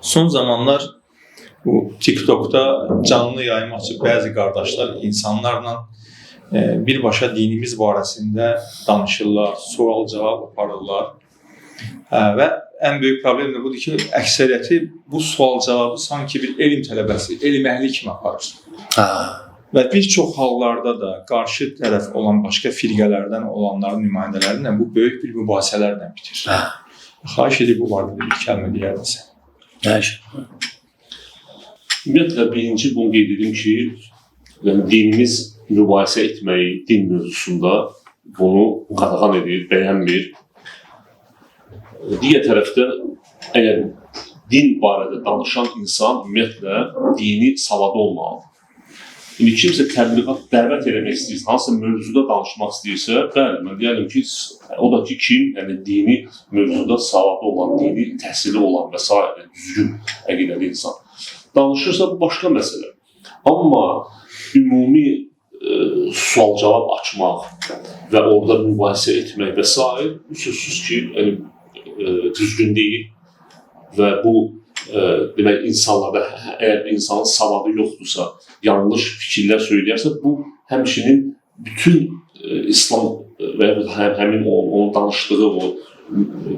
Son zamanlar bu TikTokda canlı yayım açıb bəzi qardaşlar insanlarla birbaşa dinimiz barəsində danışırlar, sual-cavab aparırlar. Və ən böyük problem də budur ki, əksəriyyəti bu sual-cavabı sanki bir elm tələbəsi, elm əhli kimi aparır. Ha. Və bir çox hallarda da qarşı tərəf olan başqa firqələrdən olanların nümayəndələri ilə bu böyük bir mübahisələrlə bitir. Ha. Xahiş edirəm bu barədə bir kəlmə deyərdin sən. Yaxşı. Ümumiyyətlə birinci bunu qeyd edim ki, yəni dinimiz mübahisə etməyi din mövzusunda bunu qadağan edir, bəyənmir. Digər tərəfdən əgər din barədə danışan insan ümumiyyətlə dini savadı olmalıdır. İndi kimsə təbliğat dəvət eləmək istəyirsə, hansısa mövzuda danışmaq istəyirsə, bəli, mən deyərdim ki, o da ki, kim, yəni dini mövzuda savadı olan, dini təhsili olan və sairə düzgün əqidəli insan danışırsa bu başqa məsələ. Amma ümumi sual-cavab açmaq və orada mübahisə etmək və sair sözsüz ki, yəni düzgün deyil və bu demək insanlarda əgər bir insanın savadı yoxdursa, yanlış fikirlər söyləyərsə, bu həmçinin bütün İslam və yaxud həmin onun danışdığı o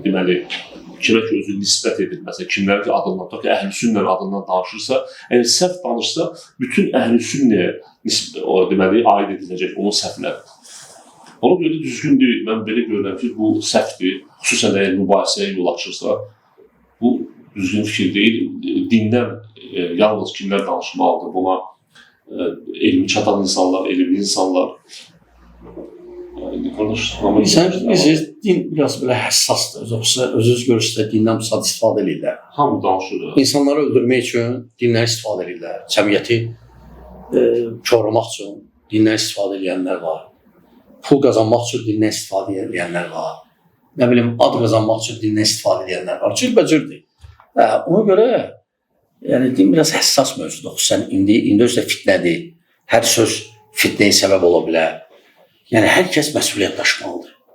deməli kimə ki özü nisbət edir, məsələn, kimlər ki adından, tutaq ki, əhl-i sünnə adından danışırsa, əgər səhv danışsa, bütün əhl-i sünnəyə o deməli aid ediləcək onun səhvləri. Ona görə də düzgün deyil. Mən belə görürəm ki, bu səhvdir. Xüsusən əgər mübahisəyə yol açırsa, bu düzgün fikir deyil. Dindən yalnız kimlər danışmalıdır? Buna elmi çatan insanlar, elmli insanlar. İndi qardaş, hamı Sən bilirsiniz, din biraz belə həssasdır. Yoxsa özünüz görürsünüz də dindən pusat istifadə eləyirlər. Hamı danışır. İnsanları öldürmək üçün dindən istifadə eləyirlər. Cəmiyyəti korlamaq üçün dindən istifadə edənlər var. Pul qazanmaq üçün dindən istifadə edənlər var. Nə bilim, ad qazanmaq üçün dindən istifadə edənlər var. Cürbəcürdür. Hə, ona görə yəni din biraz həssas mövzudur. Xüsusən indi özü də fitnədir. Hər söz fitnəyə səbəb ola bilər. Yəni hər kəs məsuliyyət daşımalıdır.